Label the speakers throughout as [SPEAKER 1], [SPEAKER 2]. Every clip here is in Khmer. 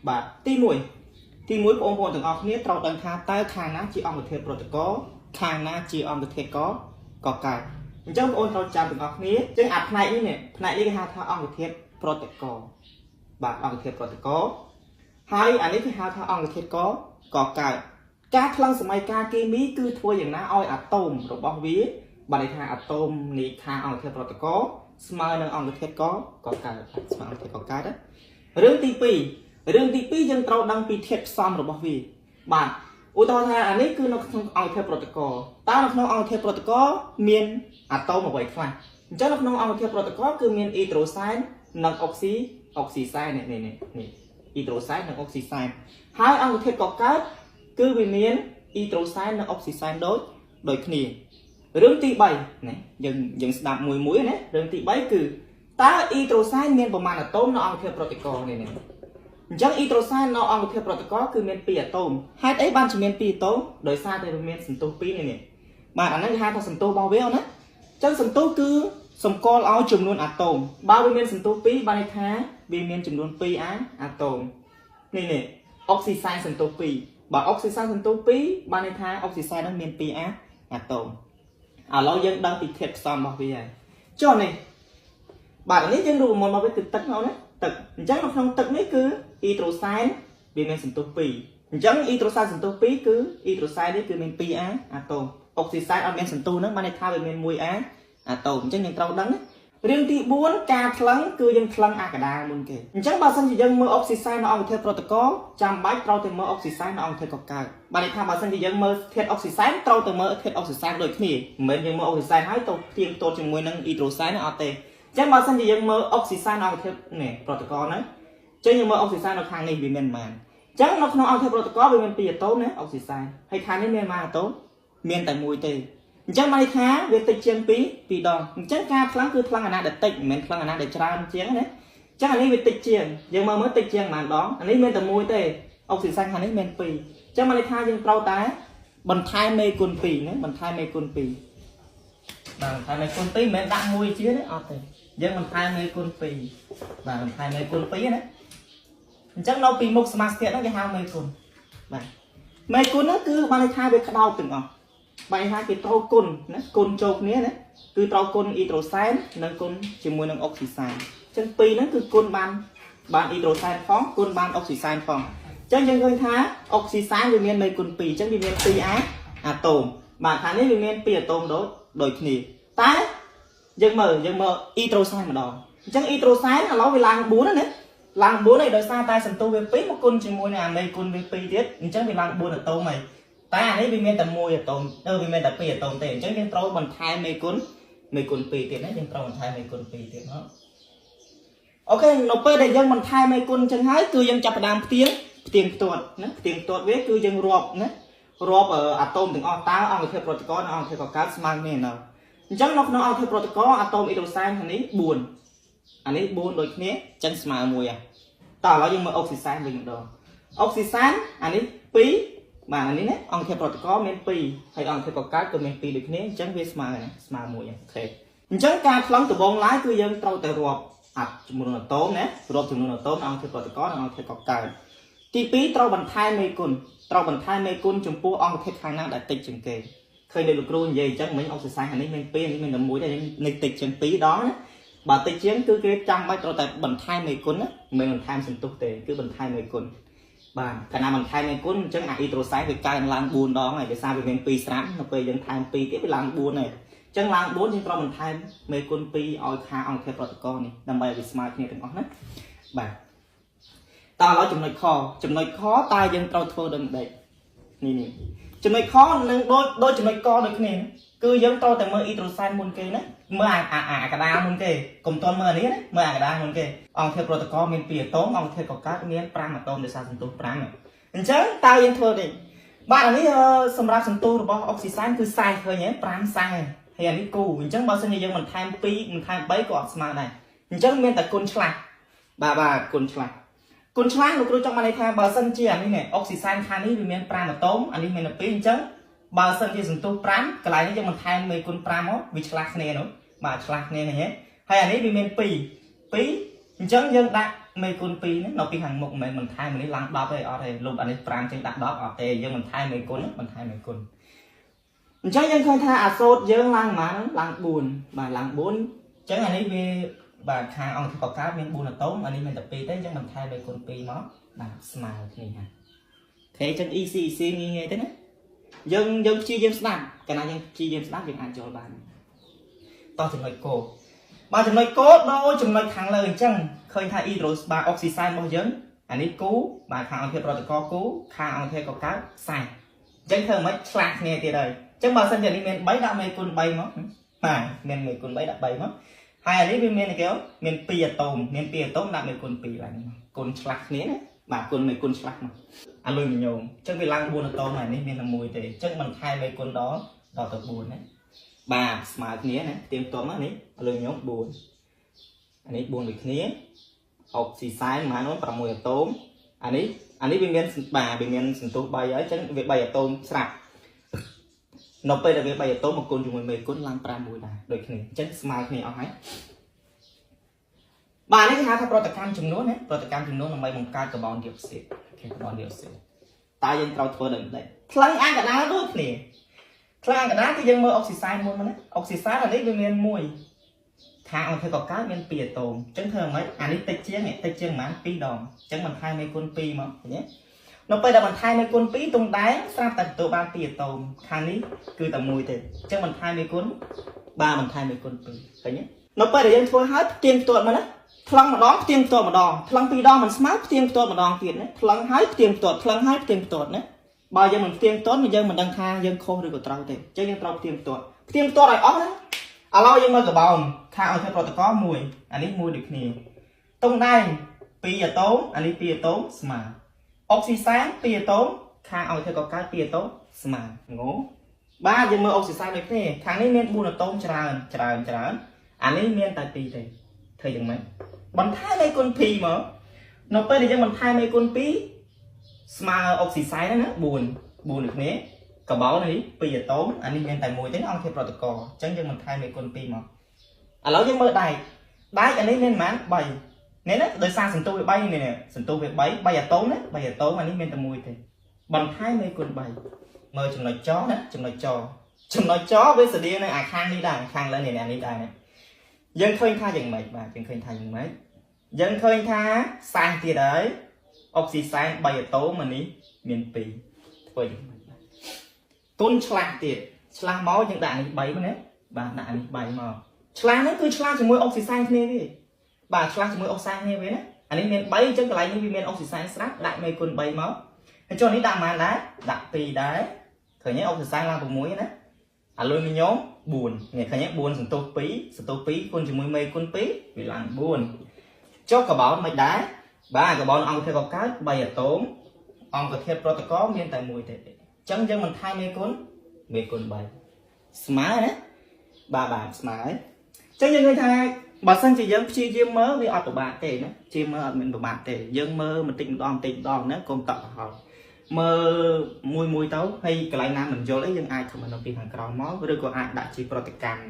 [SPEAKER 1] បាទទី1ទី1បងប្អូនទាំងអស់គ្នាត្រូវដឹងថាតើខាងណាជាអង្គធាតុប្រតិករខាងណាជាអង្គធាតុកកកើតអញ្ចឹងបងប្អូនត្រូវចាំទាំងអស់គ្នាអញ្ចឹងអាផ្នែកនេះនេះផ្នែកនេះគេហៅថាអង្គធាតុប្រតិករបាទអង្គធាតុប្រតិករហើយអានេះគេហៅថាអង្គធាតុកកកើតការថ្លឹងសម័យកាលគីមីគឺធ្វើយ៉ាងណាឲ្យអាតូមរបស់វាបាទន័យថាអាតូមនៃខាងអង្គធាតុប្រតិករស្មើនឹងអង្គធាតុកកកើតស្មើអង្គធាតុកកើតរឿងទី2រឿងទី2យើងត្រូវដឹងពីធាតុផ្សំរបស់វាបាទឧទាហរណ៍ថាអានេះគឺនៅក្នុងអង្គធាតុប្រតិករតើនៅក្នុងអង្គធាតុប្រតិករមានអាតូមអ្វីខ្លះអញ្ចឹងនៅក្នុងអង្គធាតុប្រតិករគឺមានអ៊ីដ្រូសែននិងអុកស៊ីសែននេះនេះនេះអ៊ីដ្រូសែននិងអុកស៊ីសែនហើយអង្គធាតុកកើតគឺវាមានអ៊ីដ្រូសែននិងអុកស៊ីសែនដូចគ្នារឿងទី3ណាយើងស្ដាប់មួយមួយណារឿងទី3គឺតើអ៊ីដ្រូសែនមានប្រមាណអាតូមនៅអង្គធាតុប្រតិករនេះនេះអញ្ចឹងអ៊ីដ្រូសែននៅអង្គធាតុប្រតិករគឺមាន2អាតូមហេតុអីបានជាមាន2អាតូមដោយសារតែវាមានសន្ទុះ2នេះនេះបាទអាហ្នឹងគេហៅថាសន្ទុះរបស់វាណាអញ្ចឹងសន្ទុះគឺសម្គាល់ឲ្យចំនួនអាតូមបើវាមានសន្ទុះ2បានន័យថាវាមានចំនួន2អាតូមនេះនេះអុកស៊ីសែនសន្ទុះ2បើអុកស៊ីសែនសន្ទុះ2បានន័យថាអុកស៊ីសែនហ្នឹងមាន2អាតូមឥឡូវយើងដឹងពីធាតុផ្សំរបស់វាហើយចុះនេះបាទនេះយើងរូបមន្តរបស់វាគឺទឹកមកណាទឹកអញ្ចឹងនៅក្នុងទឹកនេះគឺអ៊ីដ្រូសែនវាមានសន្ទុះ2អញ្ចឹងអ៊ីដ្រូសែនសន្ទុះ2គឺអ៊ីដ្រូសែននេះគឺមាន2អាតូមអុកស៊ីសែនអត់មានសន្ទុះហ្នឹងបានន័យថាវាមាន1អាតូមអញ្ចឹងយើងត្រូវដឹងរឿងទី4ការថ្លឹងគឺយើងថ្លឹងអាកដាមុនគេអញ្ចឹងបើសិនជាយើងមើលអុកស៊ីសែននៅអង្គធាតុប្រតិករចាំបាច់ត្រូវតែមើលអុកស៊ីសែននៅអង្គធាតុកកើតបានន័យថាបើសិនជាយើងមើលធាតុអុកស៊ីសែនត្រូវតែមើលធាតុអុកស៊ីសែនដូចគ្នាមិនមែនយើងមើលអុកស៊ីសែនហើយទៅផ្ទៀងផ្ទាត់ជាមួយនឹងអ៊ីដ្រូសែនអត់ទេអញ្ចឹងបើសិនជាយើងមើលអុកស៊ីសែនអង្គធាតុនេះប្រតិករហ្នឹងអញ្ចឹងយើងមើលអុកស៊ីសែននៅខាងនេះវាមានប៉ុន្មានអញ្ចឹងនៅក្នុងអង្គធាតុប្រតិករវាមាន2អាតូមណាអុកស៊ីសែនហើយខាងនេះមានប៉ុន្មានអាតូមមានតែមួយទេអញ្ចឹងបានន័យថាវាតិចជាង2 2ដងអញ្ចឹងការថ្លឹងគឺថ្លឹងអាណាដែលតិចមិនមែនថ្លឹងអាណាដែលច្រើនជាងណាអញ្ចឹងអានេះវាតិចជាងយើងមើលមើលតិចជាងប៉ុន្មានដងអានេះមានតែមួយទេអុកស៊ីសែនខាងនេះមាន2អញ្ចឹងបានន័យថាយើងត្រូវតែបន្ថែមមេគុណ2ណាបន្ថែមមេគុណ2បាទបន្ថែមមេគុណ2មិនមែនដាក់មួយជាទេអត់ទេយើងបន្ថែមមេគុណ2បាទបន្ថែមមេគុណ2ណាអញ្ចឹងនៅពីមុខសមាសធាតុហ្នឹងគេហៅមេគុណបាទមេគុណហ្នឹងគឺបានន័យថាវាក្តោបទាំងអស់បែរថាគេត្រូវគុណណាគុណចូលគ្នាណាគឺត្រូវគុណអ៊ីដ្រូសែននិងគុណជាមួយនឹងអុកស៊ីសែនអញ្ចឹងពីរហ្នឹងគឺគុណបានអ៊ីដ្រូសែនផងគុណបានអុកស៊ីសែនផងអញ្ចឹងយើងឃើញថាអុកស៊ីសែនវាមានមេគុណ2អញ្ចឹងវាមាន2អាតូមបាទខាងនេះវាមាន2អាតូមដូចគ្នាតែយើងមើលអ៊ីដ្រូសែនម្ដងអញ្ចឹងអ៊ីដ្រូសែនឥឡូវវាឡើង4ណាឡើង4ហើយដោយសារតែសន្ទុះវា2មកគុណជាមួយនឹងអាមេគុណវា2ទៀតអញ្ចឹងវាឡើង4អាតូមហើយតែអានេះវាមានតែ1អាតូមវាមានតែ2អាតូមទេអញ្ចឹងយើងត្រូវបន្ថែមមេគុណ2ទៀតណាយើងត្រូវបន្ថែមមេគុណ2ទៀតមក OK នៅពេលដែលយើងបន្ថែមមេគុណអញ្ចឹងហើយគឺយើងចាប់ផ្ដើមផ្ទៀងផ្ទាត់ណាផ្ទៀងផ្ទាត់វាគឺយើងរាប់ណារាប់អាតូមទាំងអស់តើអង្គធាតុប្រតិករនិងអង្គធាតុកកើតស្មើគ្នានៅអញ្ចឹងនៅក្នុងអង្គធាតុប្រតិករអាតូមអ៊ីដ្រូសែនខាងនេះ4អានេះ4ដូចគ្នាអញ្ចឹងស្មើមួយហ่ะតោះឥឡូវយើងមើលអុកស៊ីសែនវិញម្ដងអុកស៊ីសែនអានេះ2បាទអានេះណាអង្គធាតុប្រតិករមាន2ហើយអង្គធាតុកកើតក៏មាន2ដូចគ្នាអញ្ចឹងវាស្មើណាស្មើមួយ OK អញ្ចឹងការថ្លឹងដំបូងឡើយគឺយើងត្រូវតែរាប់អាចំនួនអាតូមណារាប់ចំនួនអាតូមអង្គធាតុប្រតិករនិងអង្គធាតុកកើតទី2ត្រូវបន្ថែមមេគុណត្រូវបន្ថែមមេគុណចំពោះអង្គធាតុខាងណាដែលតិចជាងគេឃើញដូចលោកគ្រូនិយាយអញ្ចឹងមិញអុកស៊ីសែនខាងនេះមាន2នេះមានតែមួយទេនេះតិចជាង2ដងណាបើតិចជាងគឺគេចាំបាច់ត្រូវតែបន្ថែមមេគុណណាមិនបន្ថែមសន្ទុះទេគឺបន្ថែមមេគុណបាទកាលណាបន្ថែមមេគុណអញ្ចឹងអាអ៊ីដ្រូសែនវាកើនឡើង4ដងហើយដោយសារវាមាន2ស្រាប់នៅពេលយើងថែម2ទៀតវាឡើង4ហើយអញ្ចឹងឡើង4យើងត្រូវបន្ថែមមេគុណ2ឲ្យខាអង្គធាតុប្រតិករនេះដើម្បីឲ្យវាស្មើគ្នាទាំងអស់ណាបាទតើឥឡូវចំណុចខចំណុចខតើយើងត្រូវធ្វើដូចម្ដេចនេះចំណុចខនឹងដូចចំណុចកដូចគ្នាគឺយើងត្រូវតែមើលអ៊ីដ្រូសែនមុនគេណាមើលអាអាកដាលមុនគេកុំតន់មើលអានេះណាមើលអាកដាលមុនគេអង្គធាតុប្រតិករមាន2អាតូមអង្គធាតុកកើតមាន5អាតូមដោយសារសន្ទុះ5អញ្ចឹងតើយើងធ្វើទេបាទអានេះសម្រាប់សន្ទុះរបស់អុកស៊ីសែនគឺ40ឃើញទេ5 40ហើយអានេះគូអញ្ចឹងបើសិនជាយើងបន្ថែម2បន្ថែម3ក៏អត់ស្មើដែរអញ្ចឹងមានតែគុណឆ្លាស់បាទបាទគុណឆ្លាស់គុណឆ្លាស់លោកគ្រូចង់បានន័យថាបើសិនជាអានេះនេះអុកស៊ីសែនខាងនេះវាមាន5អាតូមអានេះមាន2អញ្ចឹងបើសិនជាសន្ទុះ5កន្លែងនេះយើងបន្ថែមមេគុណ5មកវាឆ្លាស់គ្នានោះបាទឆ្លាស់គ្នាឃើញទេហើយអានេះវាមាន2 2អញ្ចឹងយើងដាក់ មេគុណ2ហ្នឹងនៅពីខាងមុខមិនមែនបន្ថែមនេះឡើង10ទេអត់ទេលុបអានេះ5ចេញដាក់10អត់ទេយើងបន្ថែមមេគុណបន្ថែមមេគុណអញ្ចឹងយើងឃើញថាអាសូតយើងឡើងប៉ុន្មានឡើង4បាទឡើង4អញ្ចឹងអានេះវាបាទខាងអង្គធាតុកកើតមាន4អាតូមអានេះមានតែ2ទេអញ្ចឹងបន្ថែមមេគុណ2មកបាទស្មើគ្នាហាអូខេអញ្ចឹង easy easy ងាយងាយទេណាយើងយើងព្យាយាមស្ដាប់កាលណាយើងព្យាយាមស្ដាប់យើងអាចយល់បានតោះចំណុចគោបាទចំណុចគោដូចចំណុចខាងលើអញ្ចឹងឃើញថាអ៊ីដ្រូបាទអុកស៊ីសែនរបស់យើងអានេះគូបាទខាងអង្គធាតុប្រតិករគូខាងអង្គធាតុកកើតខ្សែអញ្ចឹងធ្វើមិនឆ្លាស់គ្នាទៀតហើយអញ្ចឹងបើសិនជានេះមាន3ដាក់មេគុណ3មកបាទមានមេគុណ3ដាក់3មកហើយអានេះវាមានអីគេមាន2អាតូមមាន2អាតូមដាក់មេគុណ2ឡើងមកគុណឆ្លាស់គ្នាណាបាទគុណមេគុណឆ្លាស់មកអាលុយញោមអញ្ចឹងវាឡើង4អាតូមហើយនេះមានតែមួយទេអញ្ចឹងបន្ថែមមេគុណដល់ដល់ទៅ4ណាបាទស្មើគ្នាណាទៀងទាត់មកនេះអាលុយញោម4អានេះ4ដូចគ្នាអុកស៊ីសែនប្រហែល6អាតូមអានេះអានេះវាមានបាទវាមានសន្ទុះ3ហើយអញ្ចឹងវា3អាតូមស្រាប់នៅពេលដែលវា3អាតូមមកគុណជាមួយមេគុណឡើង5មួយដែរដូចគ្នាអញ្ចឹងស្មើគ្នាអស់ហើយបាទនេះគេហៅថាប្រតិកម្មចំនួនណាប្រតិកម្មចំនួនដើម្បីបង្កើតកាបូនឌីអុកស៊ីតអូខេកាបូនឌីអុកស៊ីតតើយើងត្រូវធ្វើដូចម្ដេចថ្លឹងអាកដាលដូចគ្នាថ្លឹងអាកដាលគឺយើងមើលអុកស៊ីសែនមុនមកណាអុកស៊ីសែនអានេះវាមាន1ខាងអង្គធាតុកកើតមាន2អាតូមអញ្ចឹងធ្វើម៉េចអានេះតិចជាងតិចជាងប្រហែល2ដងអញ្ចឹងបន្ថែមមេគុណ2មកឃើញទេនៅពេលដែលបន្ថែមមេគុណ2ទងដែងស្រាប់តែទទួលបាន2អាតូមខាងនេះគឺតែមួយទេអញ្ចឹងបន្ថែមមេគុណបាទបន្ថែមមេគុណ2ឃើញទេនៅពេលដែលយើងធ្វើហើយផ្ទៀងផ្ទាត់មកណាថ្លឹងម្ដងផ្ទៀងផ្ទាត់ម្ដងថ្លឹងពីរដងមិនស្មើផ្ទៀងផ្ទាត់ម្ដងទៀតណាថ្លឹងហើយផ្ទៀងផ្ទាត់ថ្លឹងហើយផ្ទៀងផ្ទាត់ណាបើយើងមិនផ្ទៀងផ្ទាត់យើងមិនដឹងថាយើងខុសឬក៏ត្រូវទេអញ្ចឹងយើងត្រូវផ្ទៀងផ្ទាត់ផ្ទៀងផ្ទាត់ឲ្យអស់ណាឥឡូវយើងមើលកបោមខាងឲ្យធ្វើប្រតិករមួយអានេះមួយដូចគ្នាតុងដែង2អាតូមអានេះ2អាតូមស្មើអុកស៊ីសែន2អាតូមខាងឲ្យធ្វើកកើត2អាតូមស្មើងងបាទយើងមើលអុកស៊ីសែនដូចគ្នាខាងនេះមាន4អាតូមច្រើនច្រើនច្រើនអានេះមានតែ2ទេធ្វើយ៉ាងម៉េចបន្ថែមមេគុណ2មកនៅពេលដែលយើងបន្ថែមមេគុណ2ស្មើអុកស៊ីសែនណា4 4ដូចគ្នាកបោនេះ2អាតូមអានេះមានតែមួយទេអង្គធាតុប្រតិករអញ្ចឹងយើងបន្ថែមមេគុណ2មកឥឡូវយើងមើលដែកដែកអានេះមានប៉ុន្មាន3នេះណាដោយសារសន្ទុះវា3នេះសន្ទុះវា3 3អាតូមណា3អាតូមអានេះមានតែមួយទេបន្ថែមមេគុណ3មើលចំណុចចណាចំណុចចចំណុចចវាស្តៀងនឹងអាខាងនេះដែរខាងលើនេះអានេះដែរយើងឃើញថាយ៉ាងម៉េចបាទយើងឃើញថាយ៉ាងម៉េចយើងឃើញថាសែនទៀតហើយអុកស៊ីសែន3អាតូមអានេះមាន2ធ្វើយ៉ាងម៉េចបាទគុណឆ្លាស់ទៀតឆ្លាស់មកយើងដាក់នេះ3មកណាបាទដាក់នេះ3មកឆ្លាស់ហ្នឹងគឺឆ្លាស់ជាមួយអុកស៊ីសែនគ្នាទេបាទឆ្លាស់ជាមួយអុកស៊ីសែនគ្នាវាណាអានេះមាន3អញ្ចឹងកន្លែងនេះវាមានអុកស៊ីសែនស្រាប់ដាក់មេគុណ3មកហើយចុះនេះដាក់ប៉ុន្មានដែរដាក់2ដែរឃើញទេអុកស៊ីសែនឡើង6ណាអាលុយមីញ៉ូម4នេះឃើញទេ4សន្ទុះ2សន្ទុះ2គុណជាមួយមេគុណ2វាឡើង4ចុះកបោនមិនដែរបាទកបោនអង្គធាតុកកើត3អាតូមអង្គធាតុប្រតិករមានតែមួយទេអញ្ចឹងយើងបន្ថែមមេគុណ3ស្មើណាបាទបាទស្មើហើយអញ្ចឹងយើងឃើញថាបើសិនជាយើងព្យាយាមមើលវាអត់ពិបាកទេណាជាមើលអត់មានពិបាកទេយើងមើលបន្តិចម្ដងបន្តិចម្ដងណាកុំតក់ក្រហល់មើលមួយមួយទៅហើយកន្លែងណាមិនយល់អីយើងអាច comment នៅពីខាងក្រោមមកឬក៏អាចដាក់ជាប្រតិកម្ម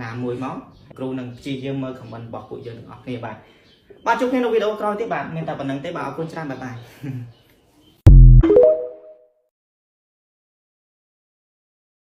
[SPEAKER 1] ណាមួយមកគ្រូនឹងព្យាយាមមើល comment របស់ពួកយើងទាំងអស់គ្នាបាទបាទជួបគ្នានៅវីដេអូក្រោយទៀតបាទមានតែប៉ុណ្្នឹងទេបាទអរគុណច្រើន bye bye.